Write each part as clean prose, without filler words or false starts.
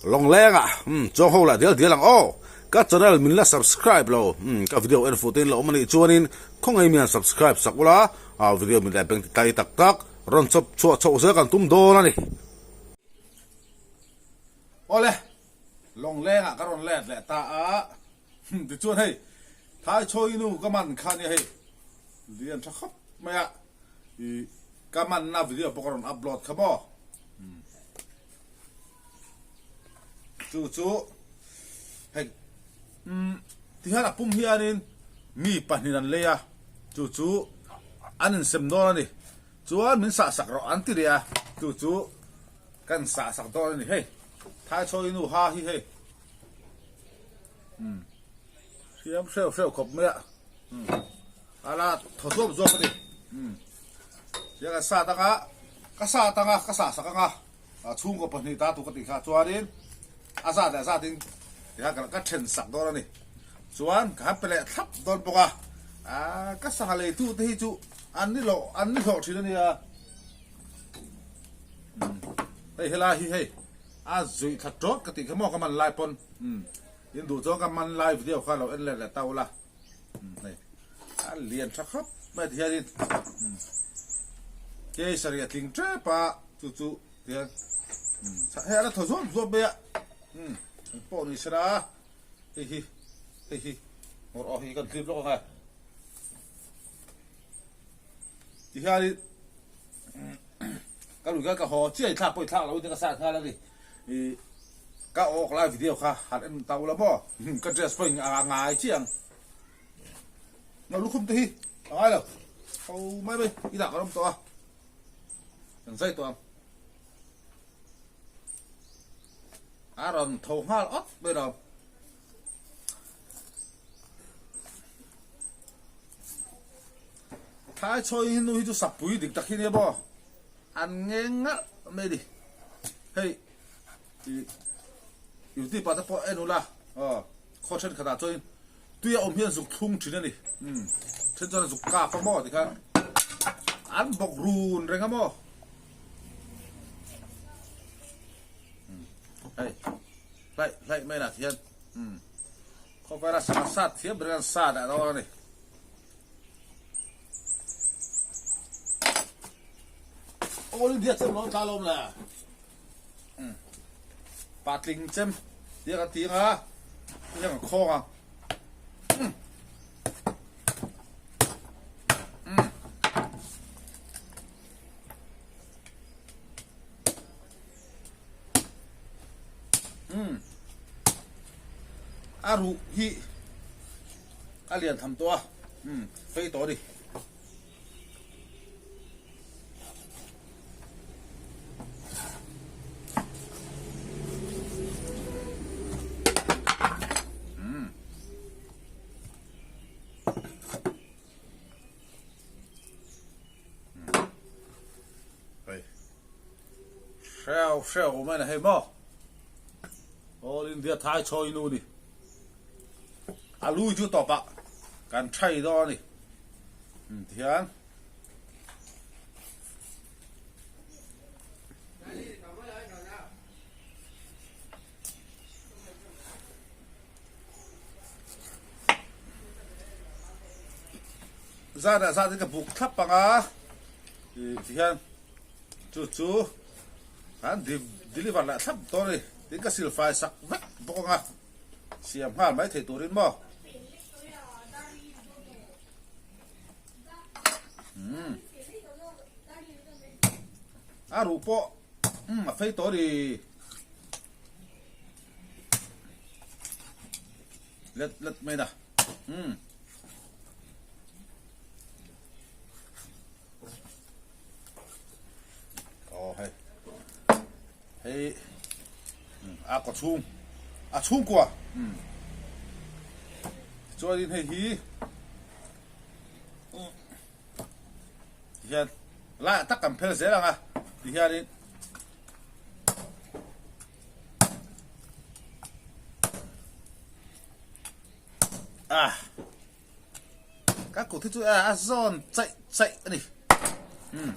Lawngleng ah umm chuang ho lah dial dial ang aw. Ka channel min la subscribe lo umm ka video en fuh te in la awm a nih chuanin khawngaih mian subscribe sak ula ah video min leh beng ti tlai tak tak rawn chawp chhuah chhoh zel kan tum dawn a ni. Awle Lawngleng ah ka rawn let leh ta a tichuan hei Thaichhawi nu ka man kha nia hei lian tha khawp mai a ih ka manna video pawh ka rawn upload kha maw. Chu chu hei umm tihian a pum hianin mi pahnih an lei a chu chu an insem dawn a ni chuan min sah sak rawh an ti leh a chu chu kan sah sak dawn a ni hei Thaichhawi nu ha hi hei umm hriam hreuh hreuh khawp mai a umm a la thaw zuap zuap a ni umm tihian kan sat anga ka sat anga ka sah sak anga. A chhungkaw pahnih ta tu ka tih kha chuanin a zat leh a zatin tikhan ka ka then sak dawn a ni. Chuan ka han pe leh thlap dawn bawk a, aaa ka sangha leitu te hi chu an ni loh an ni hlawh thin a nia. Umm hei helai hi hei a zuih thla tawt ka tih kha maw ka man lai pawn umm in duh chuan ka man lai video kha lo en let leh ta ula umm hei a lian tha khawp mai ti hianin umm kesari a tling tep a. Chu chu tihian hei a la thaw zuap zuap mai a umm eng pawh ni sela hei hi hei hi ngawrh aw hei hi kan tlip lawk ang e tihianin ka lui kha ka haw chiah i thlak pawh i thlak lo in ka sat nghal a ni ih ka awk lai video kha han en ta ula maw ka dress pawh in a ngai chiah ang no lukhum te hi a ngai lo ho mai mai inah kan awm tawh a. Kan zai tawh ang. A rawn tho nghal awt mai lo. Thai chawi hi nu hi chu sapui dik tak hi nia maw. An ngeng ngalh mai ni. Hei YouTube ah te pawh en ula aw khaw thenkhatah chuan Tui a awm hian zuk thlung thin a ni. Umm then chuan a zuk kap a maw tikhan an bawk run reng a maw. Umm hei hlaih hlaih mai lah thian umm khawvela sangha sat thiam ber an sa dah dawn a ni. All India chem lo tla lawm le. Umm patling chem tia ka ti anga heng a khawng ang umm umm umm a ruh hi a lian tham tawh a umm fei tawh a ni. Hreu hreu mai na hei maw All India Thai chawi nu ni a lui chu tawpah kan thai dawn a ni. Tihian zat ah zat in ka buk thlap ang a tihian chu chu kan deliver leh thlap dawn a ni tin ka silfai sak vek bawk ang a siam nghal mai thei turin maw. Umm a ruh pawh umm a fei tawh a ni let let mai na umm aw hei hei a kaw chhung a chhungkua umm chuanin hei hi. Tihian laiah tak kan phel zel ang a tihianin ah ka kut hi chu a zawn chaih chaih a ni um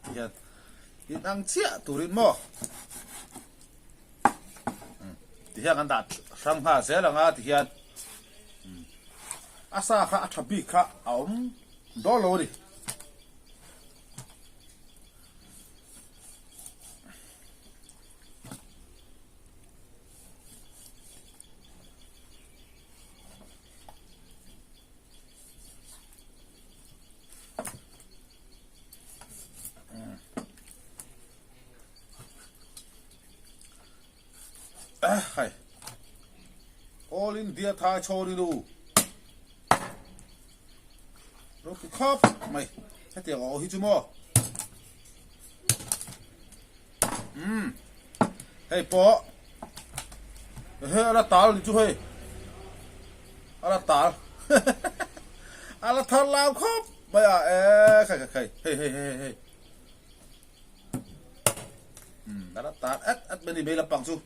tihian in ang chiah turin maw. Tihian kan dah hrang nghal zel ang a tihian a sa kha a tha bik kha a awm dawn lo a ni. Hei All India Thai Chhawri nu Ropui khawp mai hetiang aw hi chu maw Umm hei pawh hei a la tal ni chu hei a la tal a la thar lau khawp mai a e khai khai khai hei hei hei hei umm a la tal at at mai ni mai lampang chu.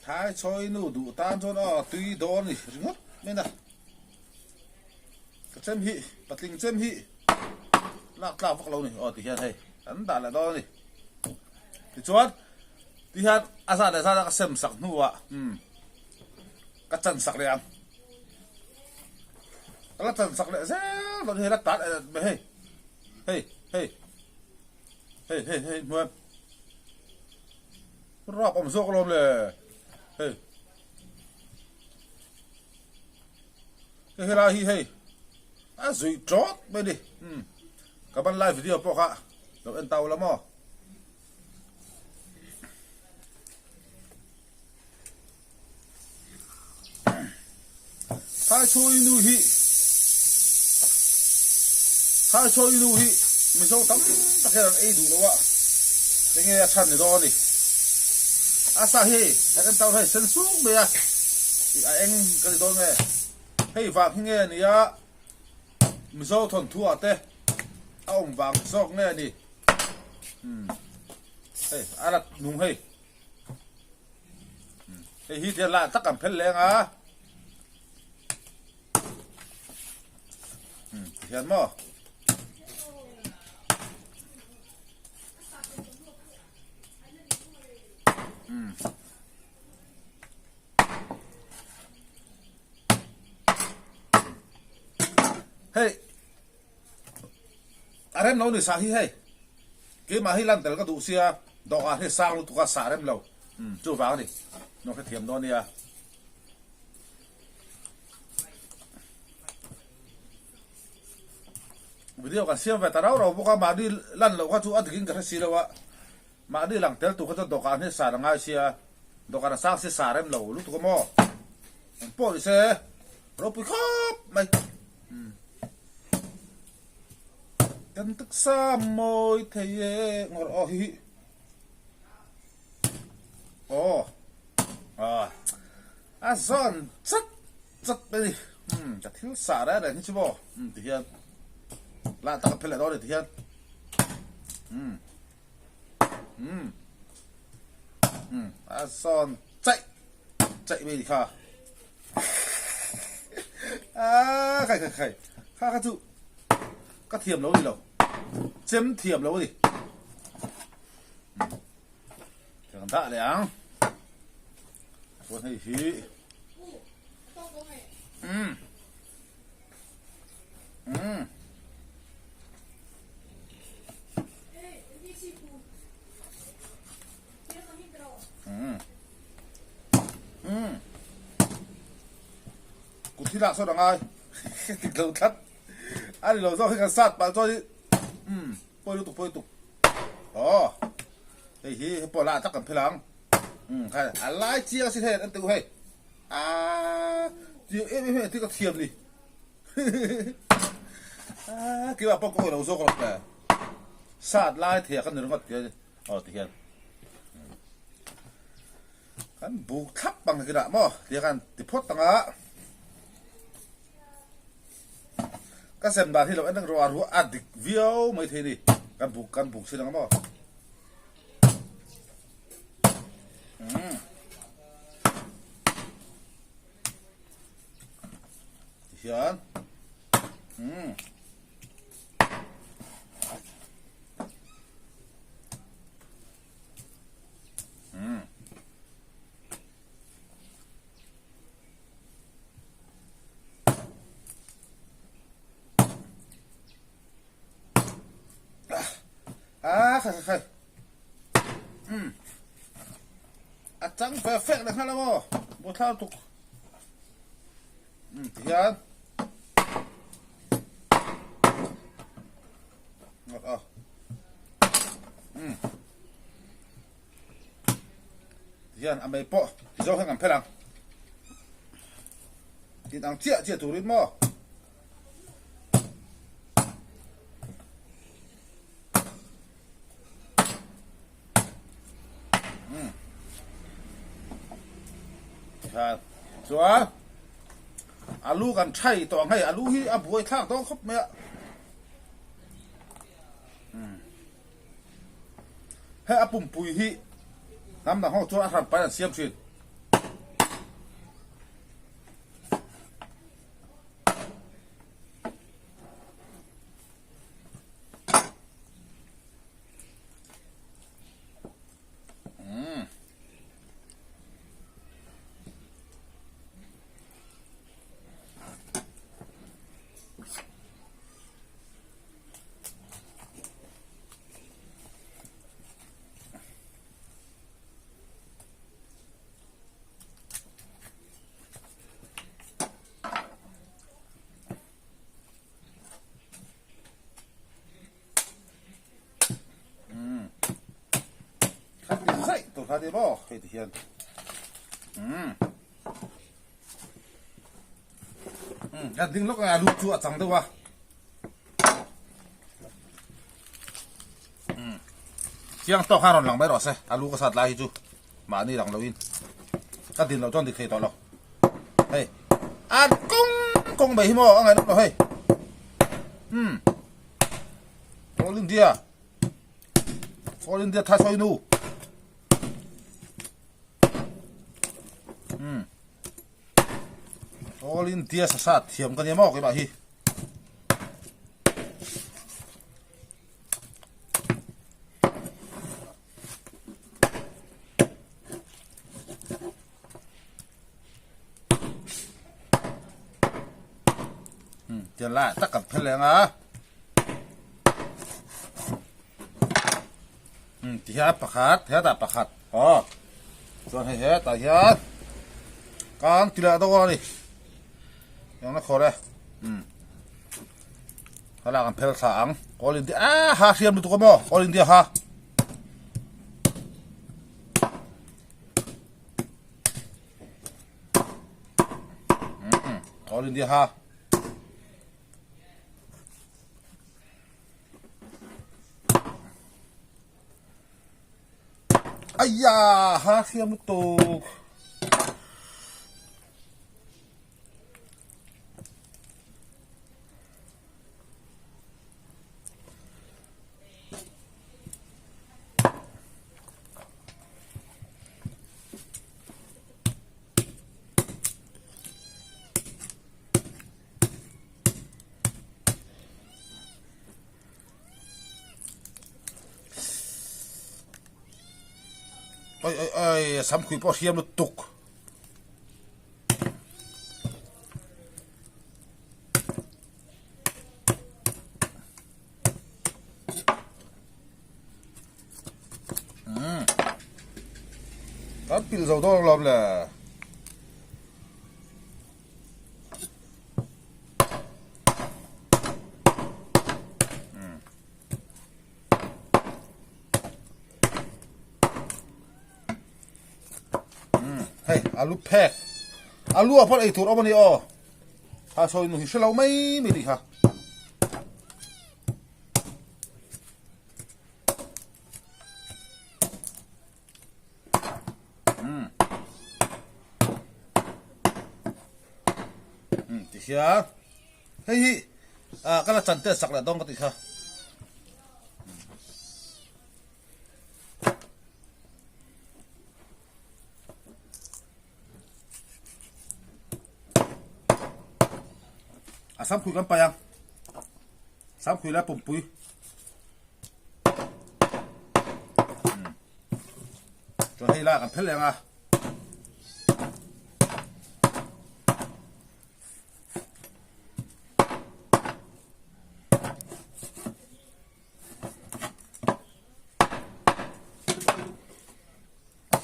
Thai chawi nu duh tan chuan aw tui dawn ni ringawt mai na. Ka chem hi patling chem hi lak tlak vak lo ni aw ti hian hei an dah leh dawn a ni. Tichuan ti hian a zat leh zat a ka sem sak hnuah umm ka chan sak leh ang. Ka la chan sak leh zel dawn hei la tan hei hei hei. Hei hei hei hnuai rap awm zawk alawm le hei hei helai hi hei a zuih tawt mai ni umm ka ban lai video pawh kha lo en ta ula maw. Thaichhawi nu hi Thaichhawi nu hi Mizo tam tak hian an ei duh lo a, enge a chhan ni dawn a ni. A sa hi hei kan tau hei sen suk mai a, ih a eng ka ti dawn nge, hei vang hi nge a nia Mizo thawnthu ah te a awm vang zawk nge a ni. Umm hei a la nung hei. Hei hi tiang lah tak kan phel leng a. Hian maw. Hei a rem lo ni sa hi hei. Keimah hi lan tel ka duh sia, dawhkan hi sang lutuk a sah rem lo. Umm chuvang a ni, nuam hrethiam dawn nia. Video kan siam ve ta rau rau bawk a, mahni lan loh kha chu a dikin ka hre si lo a, mahni lang tel tur kha chuan dawhkan hi sah a ngai sia, dawhkan a sang si sah rem lo lutuk a maw. Engpawh ni se ropui khawp mai. Umm. Kan taksa mawi thei e ngawr aw hi hi aw ah a zawn chat chat mai ni umm ka thil sah reng reng hi chu maw umm ti hian lah tak a phel leh dawn a ni ti hian umm umm umm a zawn chaih chaih mai ni kha ah khai khai khai kha kha chu ka thiam lo ni lo chem thiam lo a ni kan dah leh ang chuan hei hi um um um kut hi lak sawn a ngai dik lo tlat a ni lo zawk hi kan sat palh chuan umm pawi lutuk pawi lutuk aw hei hi hei pawh lah tak kan phel ang umm kha a lai chiang si hei an ti u hei aaa tiang em em hi ka thiam ni aaa keimah pawh ka awih lo zawk rawh le sat lai thei ah ka ni ringawt tia aw ti hian kan buk thlap ang hi dah maw tia khan ti phawt ang a ka sem dan hi lo en ruah ruah a dik viau mai thei ni kan buk kan buk chin ang maw umm ti hian umm. khai khai khai umm a chang ve fek leh nghal ang aw buaithla lutuk umm tihian ngawt a umm tihian a mei pawh ti zawng hian kan phelh ang tin ang chiah chiah turin maw. Chuan alu kan thai tawh ang hei alu hi a buai thlak dawn khawp mai a hei a pumpui hi hnam dang ho chuan a hran pain an siam thin. Khat ti zaih tur kha ti maw hei ti hian umm umm kan ding lawk a lu chu a chang deuh a umm chiang tawk khan rawn lang mai rawh se a lu ka sat lai hi chu mahni lang loin ka din loh chuan dik thei tawh lo hei an kawng kawng mai hi maw a ngaih nawm lo hei umm all india all india tha sawi nu umm all india sasa thiam ka nia maw keimah hi. Tian lai tak kan phel leng a ti hian pakhat hetah pakhat aw chuan hei hetah hian kan ti leh dawn a ni engna khawr e Thlalak an phel thla ang. All India ah ha hriam lutuk a maw All India ha. All India ha. Aya ha hriam lutuk. Oi oi oi samkhui pawh hriam lutuk. Kan pil zo dawn lawm le. Hei alu phek alu ah pawh eitur awm a ni aw ha sawi nu hi hre lo mai mai tih kha. Ti hian hei hi ah ka la chan te sak leh dawn ka tih kha. A samkhui kan paih ang samkhui la pumpui chuan hei lai kan phel leh ang a.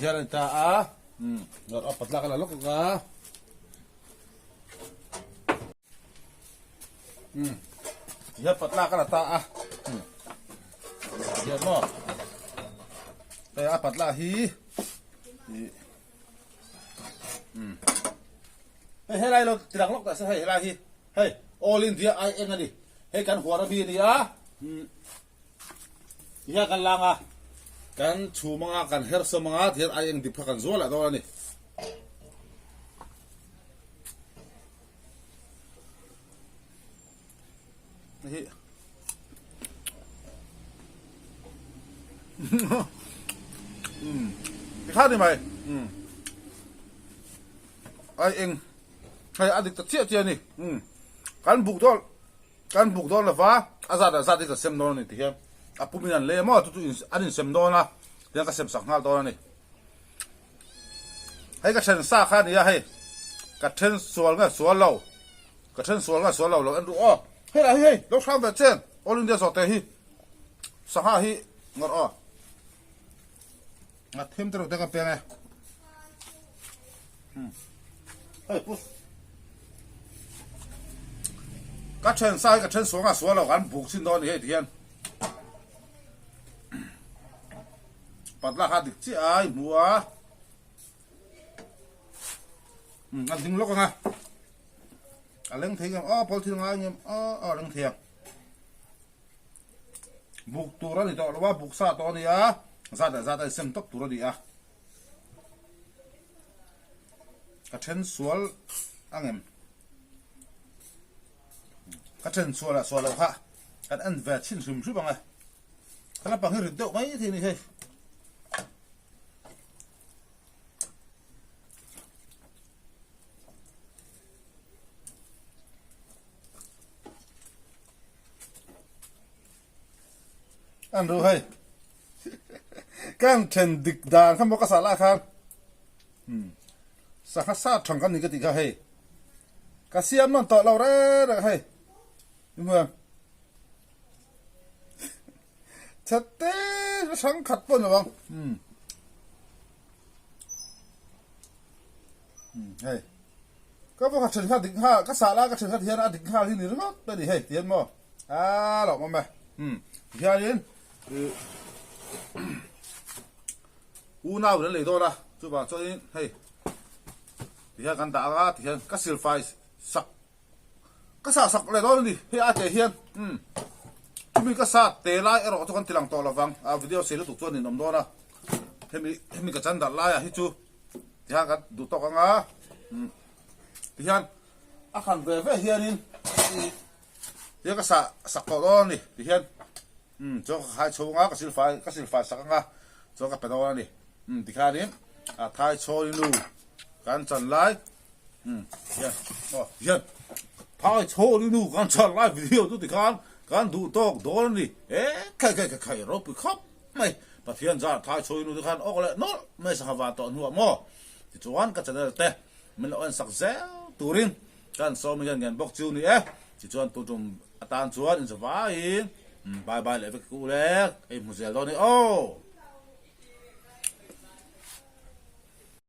Tihian a ni ta a, umm a patla ka la lawk lawk a. Umm tihian patla ka la ta a, umm tihian maw hei a patla hi ih umm hei helai lo ti lang lawk ta se hei helai hi hei all India ai eng a ni hei kan huan a mi a ni a umm. Tihian kan lang a, kan chhum anga, kan her sawm anga tihian ai eng dip kha kan zual leh dawn a ni. Hei um tikhan ni mai um ai eng hei a dik ta chiah chiah a ni um kan buk dawn Kan buk dawn lova, a zat ah zat hi ka sem dawn a ni ti hian a pum in an lei a maw chu chu an insem dawn a, tihian ka sem sak nghal dawn a ni. Hei ka then sa kha a ni a hei, ka then sual nge sual lo, ka then sual nge sual lo lo en ru aw, hei lah hi hei lo hram ve chen All India zawhte hi sangha hi ngawrh aw, a them te reuh te ka peng e. Hei pu ka then sa hi ka then suang a sual lo kan buk chin dawn a ni hei ti hian patla kha dik chiah a i hmu a um a ding lawk ang a a leng thei ngem aw pawl thil ngai ngem aw a leng thei ang buk tur a ni tawh lo a buk sa tawh a ni a zat leh zat a insem tawp tur a ni a. Ka then sual ang em? Ka then sual ah sual loh kha kan en ve chhin hrim hrim ang e. Ka lampang hi rit deuh mai thei a ni hei. An ru hei. Kan then dik dan kha maw ka sah lah khan umm sangha sa thang kan ni ka tih kha hei ka siam nawn tawh lo reng reng hei i hmu em chhete hrang khat pawh ni lo ang umm umm hei ka vawkhat then kha dik nghal ka sah lah ka then kha ti hian a dik nghal hi ni ringawt a ni hei ti hian maw. A lawm awm e. Umm tihianin ih unau in an lei dawn a chuvang chuanin hei tihian kan dah ang a tihian ka silfai sak ka sah sak leh dawn a ni hei a teh hian umm chumi ka sa te lai erawh chu kan ti lang tawh lovang a video sei lutuk chuan ninawm dawn a hemi hemi ka chan darh laiah hi chu tihian kan duh tawk ang a umm tihian a khan ve ve hianin ih. Tihian ka sah sak tawh dawn a ni tihian umm chuan ka khai chhung a ka silfai ka silfai sak ang a chuan ka pe dawn a ni umm tikhanin a thai chhawni nu kan chan lai umm hian aw tihian thai chhawni nu kan chan lai video chu tikhan kan duh tawk dawn a ni e khai khai khai khai ropui khawp mai Pathian zar thai chhawni nu te khan awk leh nawlh mai sangha van tawh hnuah maw tichuan ka channel te min lo en sak zel turin Kan sawm hian ngen bawk chu ni e. Tichuan tu tum atan chuan inzavaiin bye bye leh vek u le, hei hmu zel dawn i aw.